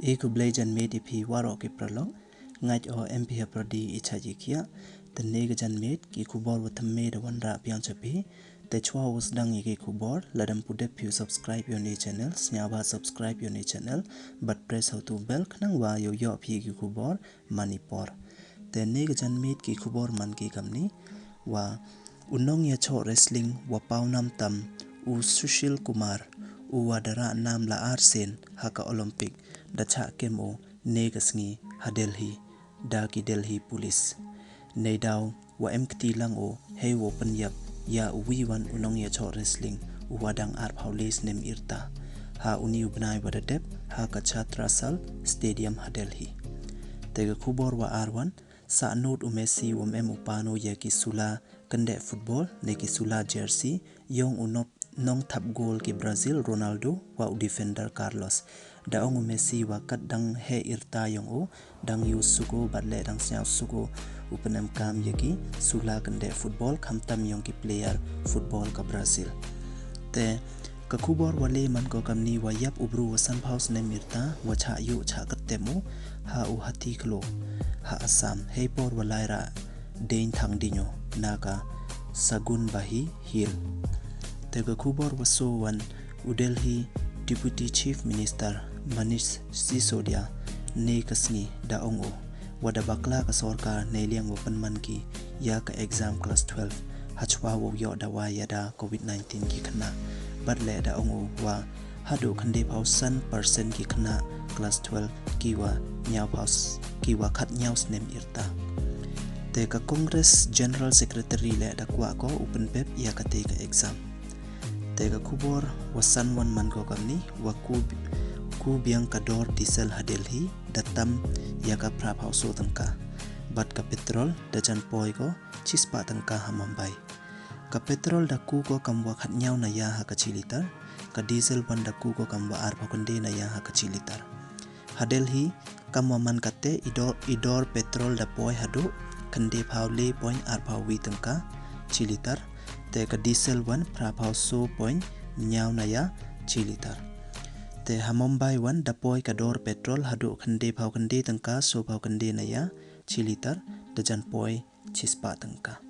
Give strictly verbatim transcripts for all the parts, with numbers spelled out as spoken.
E khublei janmiet i phi waroh ki paralok, ngait o em phi ha pyrdi i chait i khiah. Te ne ka janmiet ki khubor wa thymme da wanrah biang cha phi. Te chwa u sdang ya ki khubor, lada ym pu dep phi u subscribe ya u ne channel, sngewbha subscribe ya u ne channel, bad press ha u tu bell khnang wa yow yoh phi ki khubor man i por. Te ne ka janmiet ki khubor man ki kamni, wa u nongyachoh wrestling wa paw nam tam u Sushil Kumar, u wa da rah nam la ar sien ha ka Olympic, da chah kem o ne ka sngi ha Delhi da ki Delhi Police. Neidaw wa em kti lang o hei wow pynyap ya u wi wan u nongyachoh wrestling u wa dang arphaw le snem i rta ha u ni u bnai wa da dep ha ka Chhatrasal Stadium ha Delhi. Te ka khubor wa ar wan, sah nud u Messi wa ym em u pan o ya ki sula kyndeh football ne ki sula jersey yong u nop nongthap goal ki Brazil Ronaldo wa u defender Carlos. Da ong u Messi wa kat dang heh i rta yong u, dang yoh suk o bad le dang sngewsuk o u pynemkam ya ki sula kyndeh football khamtam yong ki player football ka Brazil. Te ka khubor wa le man ko kamni, wa yap u bru wa sanphaw snem i rta wa chah yoh chah kyrtem u ha u Hathi Khlo ha Assam hei por wa lai rah deng thang ding o na ka Sagunbahi Hill. Te ka khubor wa so wan, u Delhi Deputy Chief Minister Manish Sisodia ne ka sngi da ong o wa da bakla ka sorkar neiliang wa pynman ki ya ka exam class twelve hachwa wow yoh dawai yada covid nineteen ki khynnah. Bad le da ong u wa haduh khyndai phaw san percent ki khynnah class twelve ki wa ñiaw phaw s-, ki wa khat ñiaw snem i rta. Te ka Congress General Secretary le da kwah ko u pynpep ya kate ka exam. Te ka khubor wa san wan man ko kamni, wa ku, ku biang ka dor diesel ha Delhi da tam ya ka phra phaw so tyngka. Bad ka petrol da jan poi ko chispah tyngka ha Mumbai. Ka petrol da ku ko kam wa khat ñiaw na ya ha ka chi litar, ka diesel wan da ku ko kam wa arphaw khyndai na ya ha ka chi litar. Ha Delhi kam wa man kate i dor, i dor petrol da poi haduh khyndai phaw le point arphaw wi tyngka chi litar. Te ka diesel wan phra phaw so point ñiaw na ya chi litar. Te ha Mumbai wan da poi ka dor petrol haduh khyndai phaw khyndai tyngka so phaw khyndai na ya chi litar, da jan poi chispah tyngka.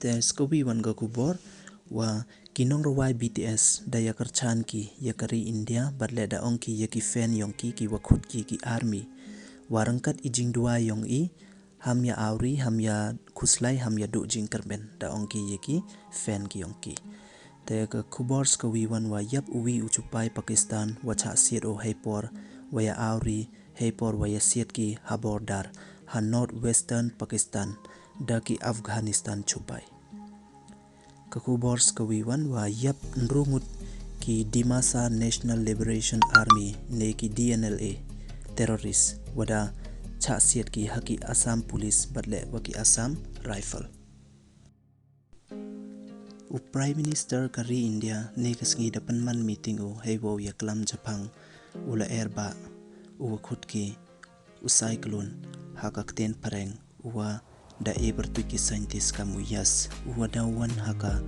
Te skawi wan ka khubor wa ki nongrwai B T S da ya kyrchan ki ya ka ri India, bad le da ong ki ya ki fan yong ki, ki wa khut ki ki army, wa ryngkat i jingduwai yong i, ham ya awri, ham ya khuslai, ham ya duh jingkyrmen, da ong ki ya ki fan ki yong ki. Te ka khubor skawi wan wa yap u wi u chupai Pakistan wa chah siat o hei por wa ya awri, hei por wa ya siat ki ha border ha north western Pakistan da ki Afghanistan chupai. Ka khubor skawi wan wa yap ynru ngut ki Dimasa National Liberation Army ne ki D N L A terrorist wa da chah siat ki ha ki Assam Police bad le wa ki Assam Rifle. U Prime Minister ka ri India ne ka sngi da pynman meeting u hei wow ya klam japhang u la er ba u wa khut ki u cyclone ha ka ktien phareng, u wa da e pyrtuit ki scientist kam u Yas, u wa da wan ha ka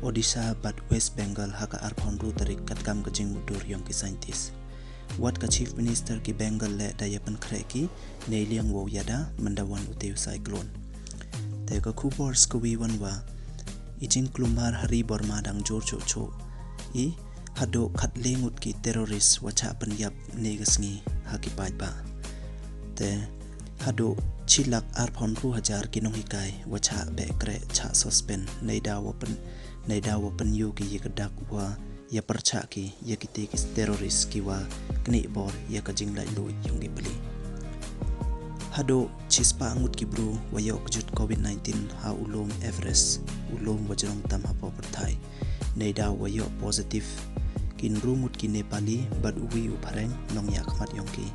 Odisha bad West Bengal ha ka arphaw ynru tarik kat kam ka jingmutdur yong ki scientist. Wat ka Chief Minister ki Bengal le da ya pynkhreh ki neiliang wow yada mynda wan u te u cyclone. Te ka khubor skawi wan wa i jingkulmar ha ri Burma dang jur choh choh i, haduh khat le ngut ki terrorist wa chah pynyap ne ka sngi ha ki paidbah. Te haduh chi lak arphaw ynru hajar ki nonghikai wa chah beh kreh, chah suspend, neidaw wa pyn, neidaw wa pynyoh ki ya ka dak wa ya pyrchah ki ya kite ki terrorist ki wa knieh bor ya ka jinglaitluid yong ki pli. Haduh chispah ngut ki bru wa yoh kjut covid nineteen ha u lum Everest, u lum wa jrong tam hapoh pyrthai. Neidaw wa yoh positive ki ynru ngut ki Nepali bad u wi u phareng nongyakhmat yong ki.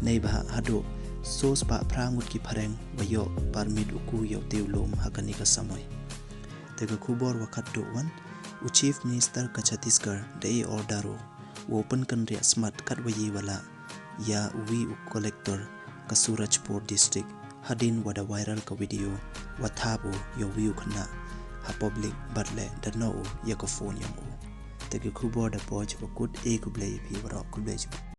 Neibhah haduh so spah phra ngut ki phareng wa yoh permit u ku yow te u lum ha kani ka samoi. Te ka khubor wa khatduh wan, u Chief Minister ka Chhattisgarh da e order u wow pynkynriah smat katwa ye wa lah ya u wi u collector ka Surajpur district, hadien wa da viral ka video wa thap u yow wi u khynnah ha public bad le da noh u ya ka phone yong u. Te ka khubor da poi cha wa kut, e khublei ya phi waroh, khublei cha